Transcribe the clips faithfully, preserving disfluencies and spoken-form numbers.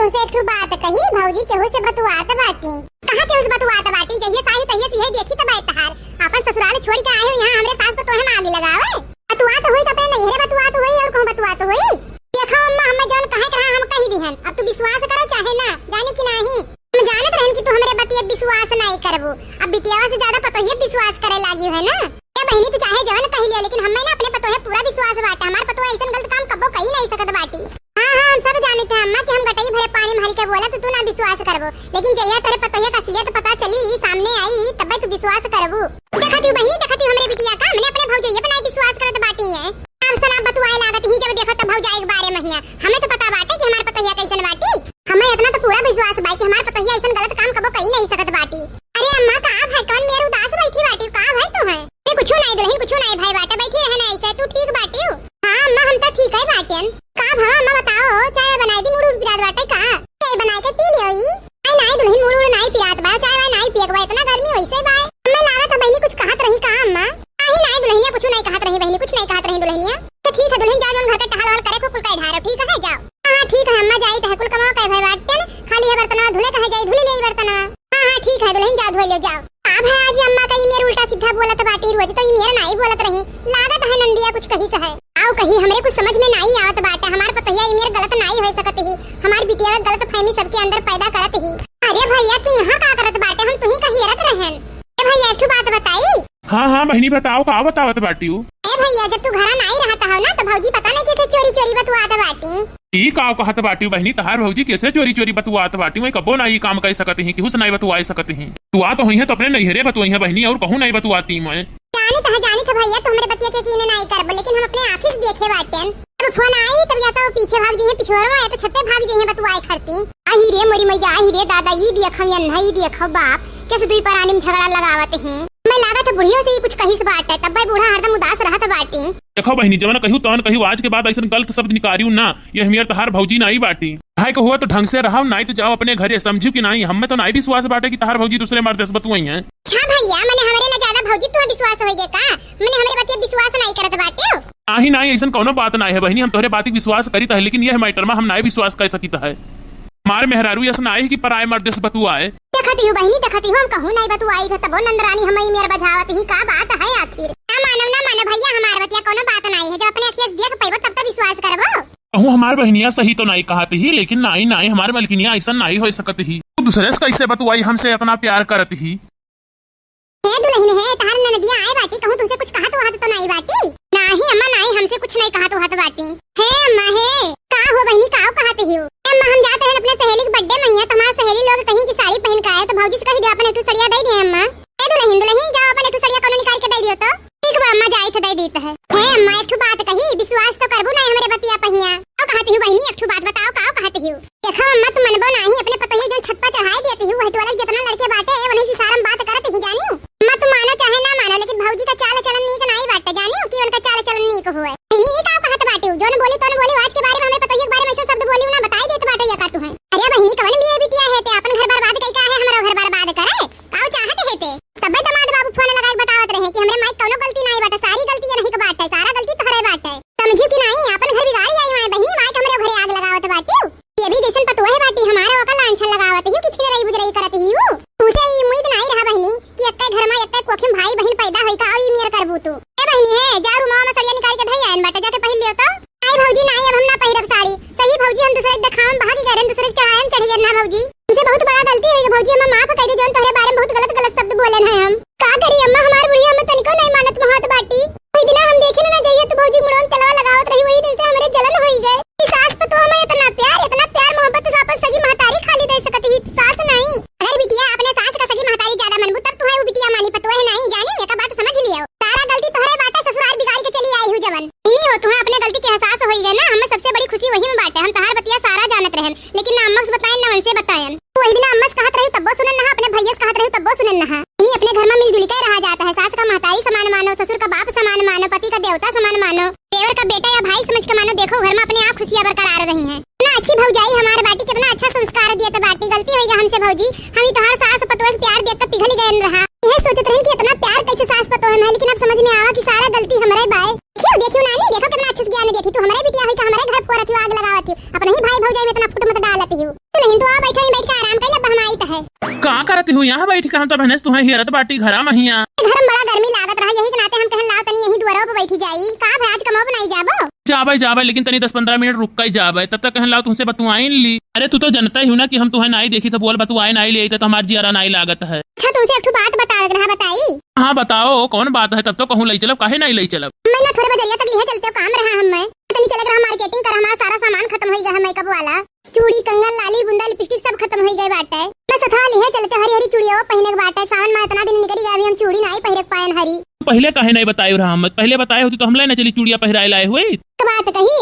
तुमसे एक ठो बात कही, भौजी केहू से बतुआत बाटी। कहाँ केहू से बतुआत बाटी? जहिया से आई तहिया से यही देखी तब तहार। आपन ससुराल छोड़ के आए हो यहाँ हमरे सास पतोहे में आगी लगावे। बतुआत हुई तो अपने नैहरे बतुआत हुई और कहूँ बतुआत हुई। देखो अम्मा, हमें जौन कहे के रहा हम कही दिहन। अब तू विश्वास करो चाहे ना, जानू कि नाही। हम जानत रहन कि तू हमरे बतिया विश्वास नाही करबू। अब बिटियावा से ज्यादा पतोहिया विश्वास करे लागी है ना। ए बहिनी, तू चाहे जवन कह लिया, लेकिन हमें ना अपने पतोहे पूरा विश्वास बाटे। हमार पतोह ऐसन गलत काम कबो कही नहीं सकत बाटी। हाँ, हाँ, हम सब जानत हैं अम्मा कि हम गटई भरे पानी में हरी के बोला तो तू ना विश्वास करबो, लेकिन जहिया तोरे पतोहिया का असलियत पता चली, सामने आई, तबे तू विश्वास करबू। देखती हूँ बहिनी, देखती हूँ हमरे बिटिया का, हमने अपने भौजैया पे नहीं विश्वास करत बाटी है। अब सना बतुआए लागत ही, जब देखो तब भौजाई के बारे में हिया। हमें तो पता बाटे कि हमार पतोहिया कैसन बाटी। हमें इतना तो पूरा विश्वास बा कि हमार पतोहिया ऐसन गलत काम कबो कही नहीं सकत बाटी। अरे अम्मा, का भाई, कौन मेर उदास बैठी बाटी, का भाई तू है? अरे कुछू नहीं दुल्हन, कुछू नहीं भाई बाटे, बैठी रहे ना ऐसे, तू ठीक बाटी हो? हाँ अम्मा, हम तो ठीक है बाटियन। का भा अम्मा बताओ, चाय बनाई दी, मूड़ उड़ पिरात बाटे का? चाय बनाई के पी लियो ई। आई नहीं दुल्हन, मूड़ उड़ नहीं पिरात बा, चाय वाय नहीं पियक बा, इतना गर्मी वैसे बा। हमें लागत है बहनी कुछ कहत रही का अम्मा? नहीं, नहीं दुल्हनिया, कुछू नहीं कहत रही बहनी, कुछ नहीं कहत रही दुल्हनिया। तो ठीक है दुल्हन, जाओ जौन घर के टहल वहल करे, कुल कुल का ढारो, ठीक है, जाओ। हाँ, हाँ, ठीक है अम्मा, जाई तो है, कुल कमाओ का है भाई बाटन, खाली है बर्तनवा धुले कहे जाई, धुले ले बर्तनवा। हाँ, हाँ, ठीक है दुल्हन, जाओ धोई लो, जाओ। का भाई आज अम्मा का ई मेर उल्टा सीधा बोलत बाटी, रोज तो ई मेर नाई बोलत रही, लागत है नंदिया कुछ कही से है। आओ कही हमरे कुछ समझ में नाई आवत बाटे, हमार पतोहिया ई मेर गलत नाई हो सकत ही, हमार बिटिया गलत फहमी सबके अंदर पैदा करत ही। अरे भैया तू यहाँ का करत बाटे, हम तुही का हेरत रहन। ए भैया एक ठो बात बताई। हाँ, हाँ बहिनी बताओ, का बतावत बाटी हो? ए भैया, जब तू घरा नाई रहत हव ना, तो भौजी पता नहीं कैसे चोरी चोरी बतुआत बाटी। ई का कहत बाटी बहिनी, तहार भौजी कैसे चोरी चोरी बतुआत बाटी? मैं कबो ना ई काम कर सकत ही, केहू से नाई बतुआए सकत ही। तू आ तो हुई है तो अपने नैहरे बतुआई है बहिनी, और कहूँ नाई बतुआती मैं। जानी तो है, जानी तो भैया, तू हमरे बतिया के यकीन नाई करबो, लेकिन हम अपने आँखी से देखे बाटेन। जब फोन आई तब या तो पीछे भाग जाइए पिछुआरो, या तो छत्ते भाग जाइए बतुआए खरती। आही रे मोरी मैया, आही रे दादा, ई देखो यन्हा, ई देखो बाप, कैसे दुई परानी में झगड़ा लगावत हैं। मैं लागत है बुढ़ियो से ही कुछ कहिस बाटे, तब भाई बूढ़ा हरदम उदास रहत बाटे। देखो बहिनी, जवन कहियो तवन कहियो, आज के बाद ऐसन गलत शब्द निकारियो ना, ये हमियर तहार भौजी नाई बाटी। भाई को हुआ तो ढंग से रहो, नाई तो जाओ अपने घरे, समझियो कि नाई? हमें तो नाई विश्वास बाटे कि तहार भौजी दूसरे मर्द से बतुआई हैं। अच्छा भैया, मने हमरे ला ज्यादा भौजी तुहा विश्वास होइगे का? मने हमरे बतिया विश्वास नाई करत बाटे हो? आही नाई, ऐसन कौनो बात नाई है बहिनी, हम तोहरे बात के विश्वास करीत है, लेकिन यह मैटर में हम नाई विश्वास कर सकीत है। हमार मेहरारू यस नाई है कि पराए मर्द से बतुआए। देखती हूँ बहिनी, देखती हूँ, हम कहूँ नाई बतुआई थे, तबो नंदरानी हम ई मेर बजावत ही, का बात है आखिर? ना मानो, ना मानो भैया, हमार बतिया कौनो बात नाई है, जब अपने अखिया से देख पैबो तब तो विश्वास करबो। कहूँ हमार बहिनिया सही तो नाई कहत ही, लेकिन नाई, नाई, हमार मलकिनिया ऐसन नाई हो सकत ही। तू दूसरे से कैसे बतुआई, हमसे इतना प्यार करत ही। हे दुल्हन, हे तहार ननदिया आए बाटी, कहूँ तुमसे कुछ कहत वहत तो नाई बाटी? नाही अम्मा, नाही, हमसे कुछ नाई कहत वहत बाटी। हे अम्मा, हे का हो बहिनी, का कहत हियो? हे अम्मा, हम जात रहन अपने सहेली के बर्थडे में हिया, तो हमार सहेली लोग कहीं की साड़ी पहन के आए, तो भौजी से कही दे अपन एक ठो सड़िया दे दे अम्मा। ए दुल्हन, दुल्हन जाओ अपन एक ठो सड़िया कोनो निकाल के दे दियो तो। ठीक बा अम्मा, जाई थे दे दीत है। हे अम्मा, एक ठो बात कही, विश्वास तो करबू ना हमरे बतिया पहिया। का कहत हियो बहिनी, एक ठो बात बताओ, का कहत हियो? देखो अम्मा, तू मनबो नाही, अपने पतोहिया जौन छत पर चढ़ाए देती हूँ, वही टोला के जितना लड़के बाटे, वही से सारम बात करत ही जानियो। अम्मा, तू मानो चाहे ना मानो, लेकिन भौजी का चाल चलन नीक नाही बाटे, जानियो कि उनका चाल चलन नीक हुए। बहिनी, ई का कहत बाटे? जौन बोली तौन बोली, आज के बारे में हमरे पतोहिया के बारे में ऐसे शब्द बोली ना, बताई देत बाटे या का तू है? अरे बहिनी, कवन बिया बिटिया है ते, अपन घर बर्बाद कई का है, हमरो घर बर्बाद करे? काऊ चाहत है ते? तबे दामाद बाबू फोन लगाए बतावत रहे कि हमरे माई कौनो गलती नाही बाटे, सारी गलती ये नहीं के बाटे, सारा गलती तोहरे बाटे। समझू कि नाही, अपन घर बिगाड़ी आई माई बहिनी, माई के हमरे घरे आग लगावत बाटियो। ये भी जैसन पतोह बाटी हमारा, ओका लांछन लगावत हियो कि छिनरई बुजरई करत हियो। तुमसे ई उम्मीद नाही रहा बहिनी कि एक्के घर में एक्के कोखिम भाई बहिन पैदा होई का, ई मेर करबू तू। ए बहिनी हे, जा रूमवा में सड़िया निकाल के धई आयन बाटे, जाके पहिर लियो तो। आई भौजी नाही, अब हम ना पहिरब साड़ी। सही भौजी, हम दूसरे के देखावम भागी गए रहन, दूसरे के चढ़ाए में चढ़ी गए ना भौजी। हमसे बहुत बड़ा गलती होई भौजी, हमें माफ कर दे, जौन तोहरे बारे में बहुत गलत गलत शब्द बोले हैं हम। का करी अम्मा, हमार बुढ़िया हमें तनिको नहीं मानत महत बाटी। कोई दिना हम देखे ना, ना जाइए तो भौजी मुड़ोन तेलवा लगावत रही, वही दिन से हमरे जलन होई गए। ई सास तो तू हमें इतना प्यार, इतना प्यार मोहब्बत से अपन सगी महतारी खाली दे सकत ही, सास नहीं। अगर बिटिया अपने सास का सगी महतारी ज्यादा मनबू तब तुम्हें वो बिटिया मानी, पतोह नहीं जानी, एका बात समझ लियो। सारा गलती तोहरे बाटे, ससुराल बिगाड़ के चली आई हूँ जवन। इन्हीं हो तुम्हें अपने गलती के एहसास होई गए ना, हमें सबसे बड़ी खुशी वही में बाटे। हम तहार बतिया सारा जानत रहन, लेकिन ना अम्मा से बतायन ना उनसे बतायन। तू वही दिन अम्मा से कहत रही तब्बो सुनन नहा, अपने भैया से कहत रही तब्बो सुनन नहा। इन्हीं अपने घर में मिलजुल के रहा जाता है, सास का महतारी समान मानो, ससुर का बाप समान मानो, पति का देवता समान मानो, देवर का बेटा या भाई समझ के मानो। देखो घर में अपने आप खुशियाँ बरकरार रही हैं। कितना अच्छी भौजाई हमार बाटी, कितना अच्छा संस्कार दिया था बाटी। गलती होई गया हमसे भौजी, हम ही तोहार सास पतोह के प्यार देख के पिघल गए रहा। यह सोचत रहन कि इतना प्यार कैसे सास पतोह में है, लेकिन अब समझ में आवा कि सारा गलती हमरे बाय। देखियो, देखियो नानी, देखो कितना अच्छे से ज्ञान देती तू। हमरे बिटिया होई का हमरे घर फोरत हो, आग लगावत हो, अपने ही भाई भौजाई में इतना फुट मत डालत हो। तू करत हूँ यहाँ बैठ के, हम तो बहने से तुहें हेरत बाटी घरा महिया। घर में बड़ा गर्मी लागत रहा, यही के नाते हम कहन लाओ तनी यही दुआरा पे बैठी जाई। का भाई आज कमो पे नहीं जाबो? जाबे, जाबे, लेकिन तनी दस पन्द्रह मिनट रुक के जाबे, तब तक कहन लाओ तुमसे बतुआइन ली। अरे तू तो जनता ही हूँ ना कि हम तुहें नाई देखी तो बोल बतुआए नाई ले तो हमार जियारा नाई लागत है। अच्छा तुमसे एक ठो बात बतावे के रहा, बताई? हाँ बताओ, कौन बात है? तब तो कहूँ लई चलब, काहे नाई लई चलब? मैं ना थोड़े बजरिया तक इहे चलते काम रहा हम, मैं तनी चले के रहा मार्केटिंग कर, हमारा सारा सामान खत्म होई गया है मेकअप वाला। चूड़ी, कंगन, लाली, बुंदा, लिपस्टिक सब खत्म होई गए बाटे। बस हथवा लिहे चलते हरी हरी चूड़िया पहिने के बाटे। सावन में इतना दिन निकली गया, अभी हम चूड़ी नाई पहिरे के पायन हरी। पहिले काहे नाई बताए रहा हम? पहिले बताए होती तो हम ले ना चली चूड़िया पहिराए लाए हुए। एक बात कही।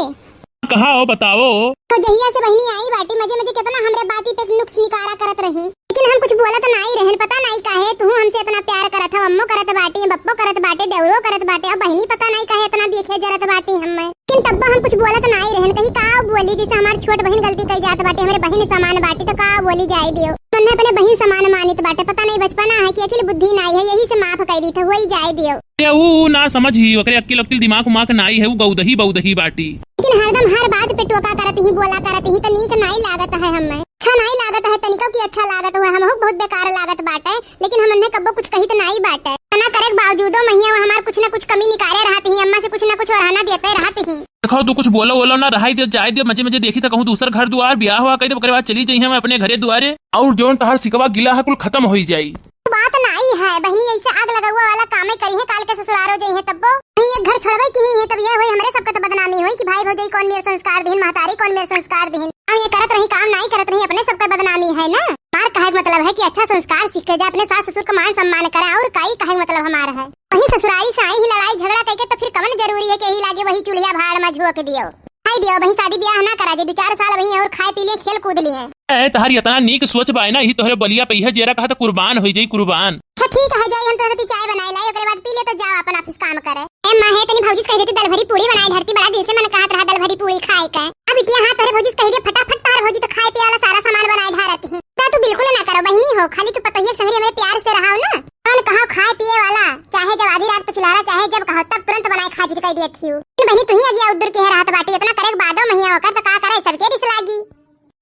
कहा हो, बताओ। तो जहिया से बहिनी आई बाटी, मजे मजे कितना हमरे बाती पे नुक्स निकारा करत रही, लेकिन हम कुछ बोलत नाई रहन। पता नाई काहे तू हमसे इतना प्यार करत हो। अम्मो करत बाटी, बप्पो करत बाटे, देवरो करत बाटे, अब बहिनी पता नाई काहे इतना देखे जरत बाटी हमें। लेकिन तब्बो हम कुछ बोलत नाई रहन, कहीं का बोली, जैसे हमार छोट बहिन गलती कई जात बाटे, हमरे बहिन समान बाटी, तो का बोली, जाए दियो। तन्ने अपने बहिन समान मानित बाटे, पता नहीं बचपना है कि अकिल बुद्धि नाई है, यही से माफ कर दी था, वही जाए दियो। अरे ऊ ना समझी, ओकरे अकिल अकिल दिमाग उमाग नाई है, ऊ गौदही बौदही बाटी। लेकिन हरदम हर बात पे टोका करत ही, बोला करत ही, तो नीक नाई लागत है हमें। अच्छा नाई लागत है तनिको की अच्छा लागत हुआ, हमहू बहुत बेकार लागत बाटे, लेकिन हम उन्हें कब्बो कुछ कहित नाई बाटे। मना करे के बावजूदो महिया वो हमार कुछ ना कुछ कमी निकाले रहत ही, अम्मा से कुछ ना कुछ ओरहना देते रहत ही। देखो तू कुछ बोलो वोलो ना, रहाई दियो, जाए दियो, मजे मजे देखी तो कहूँ दूसर घर दुआर, ब्याह हुआ कही तो ओकरे बाद चली जाई हम अपने घरे दुआरे। और जौन तहार सिकवा गिला है कुल खत्म होई जाई। बात नाई है बहिनी, ऐसे आग लगौआ वाला कामे करी है, काल के ससुरारो जाई है तब्बो। नहीं एक घर छोड़बे की ही है तब ये होई हमरे सबके तो बदनामी होई कि भाई भौजाई कौन मेर संस्कार दिहिन, महतारी कौन मेर संस्कार दिहिन। हम ये करत रही काम नाई करत रही, अपने सबके बदनामी है ना। हमार कहे के मतलब है कि अच्छा संस्कार सीख के जा, अपने सास ससुर का मान सम्मान करे, और काई कहे के मतलब हमार है। वही ससुरारी से आई ही लड़ाई झगड़ा करके, तो फिर कवन जरूरी है कि यही लागे वही चूल्हा भाड़ में झोंक दियो। खाई दियो, वही शादी ब्याह ना करा जे, दो चार साल वही और खाए पी लिए, खेल कूद लिए। ए, तहारी इतना नीक सोच बा ना, यही तोहरे बलिया पे यह जेरा कहा तो कुर्बान हो जाई, कुर्बान। अच्छा ठीक है, जाई हम तोहरे चाय बनाए लाई, ओकरे बाद पी ले तो जाओ अपन ऑफिस काम करे। ए माँ, हे तनी भौजी से कह देती दल भरी पूड़ी बनाए धरती, बड़ा दिन से मन कहत रहा दल भरी पूड़ी खाए के। अब बिटिया हाँ तोहरे भौजी से कह दे फटाफट, तोहरे भौजी तो खाए पिए वाला सारा सामान बनाए धरत ही। तो तू बिल्कुल ना करो बहिनी हो, खाली तू पतोहिया संगरी हमें प्यार से रहाओ ना। कौन कहो खाए पिए वाला, चाहे जब आधी रात को चिल्लारा, चाहे जब कहो तब तुरंत बनाए खाजिर कर दिए थी। बहिनी तू ही अगिया उद्दुर के रहत बाटी, इतना करे के बादो महिया होकर तो का करे, सबके रिस लागी।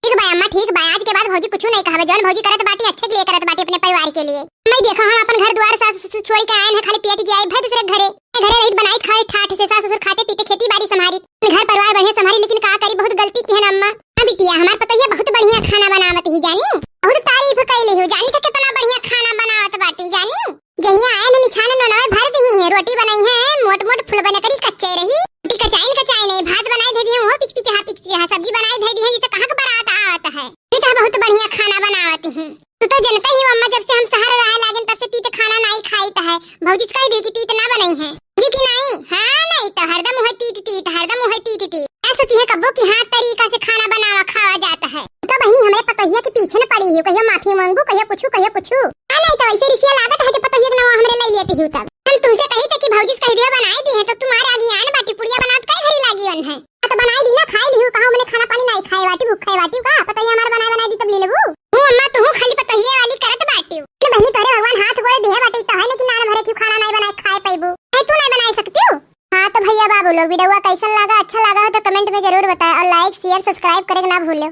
ठीक बा अम्मा, ठीक बा, आज के बाद भौजी कुछ नहीं कहबे, जौन भौजी करत बाटी अच्छे के लिए करत बाटी अपने परिवार के लिए। मैं देखो हम अपन घर द्वार सास ससुर छोड़ के आए हैं, खाली पेट जाए भाई दूसरे घरे। घरे रहित बनाई खाए ठाठ से, सास ससुर खाते पीते खेती बाड़ी संभारी, घर परिवार बढ़िया संभारी, लेकिन का करी बहुत गलती की है ना अम्मा। हाँ बिटिया, हमार पतोहिया बहुत बढ़िया खाना बनावत ही जानी, बहुत तारीफ कैले हो जानी कि कितना बढ़िया खाना बनावत बाटी जानी। जहिया आए न निछाने नोनवे भर दिही है, रोटी बनाई है मोट मोट फुल बने करी कच्चे रही, रोटी कचाइन कचाइन है, भात बनाई दे दिही हो पिच पिच हा पिच पिच हा, सब्जी बनाई दे दिही जिसे कहाँ के बारात आवत है। ये तो बहुत बढ़िया खाना बनावत ही। तू तो जनता ही हो अम्मा, जब से हम शहर रहे लागेन तब से तीत खाना नाई खाइत है। भौजी से कह दियो कि तीत ना बनाई है। जी कि नाई? हाँ, नाई तो हरदम उहे तीत तीत, हरदम उहे तीत तीत। मैं सोची है कब्बो कि हाँ तरीका से खाना बनावा खावा जाता है। तो बहिनी हमरे पतोहिया के पीछे न पड़ी ही, कहियो माफी मांगू, कहियो कुछू, कहियो कुछू। हाँ, नाई तो ऐसे रिसिया लागत है जब पतोहिया के नावा हमरे ले लेती हूँ तब। हम तुमसे कही थे कि भौजी से कह दियो बनाई दी है तो तुम्हारे आगे आन बाटी पुड़िया बनात कई घड़ी लागी अन है। आ तो बनाई दी ना, खाई लिहू, कहाँ मने खाना पानी नाई खाए बाटी, भूख खाए बाटी का? पतोहिया हमार बनाए बनाई दी तब ले लेबू। हूँ अम्मा, तू हूँ खाली पतोहिया वाली करत बाटी। ना बहिनी तोहरे भगवान हाथ गोड़े दिहे बाटी तो है ना कि नान भरे क्यों खाना नाई बनाए खाए पैबू। है तू नाई बनाए सकती हूँ। हाँ तो भैया बाबू लोग वीडियो कैसन लगा, अच्छा लगा हो तो कमेंट में जरूर बताए और लाइक शेयर सब्सक्राइब करे के ना भूले।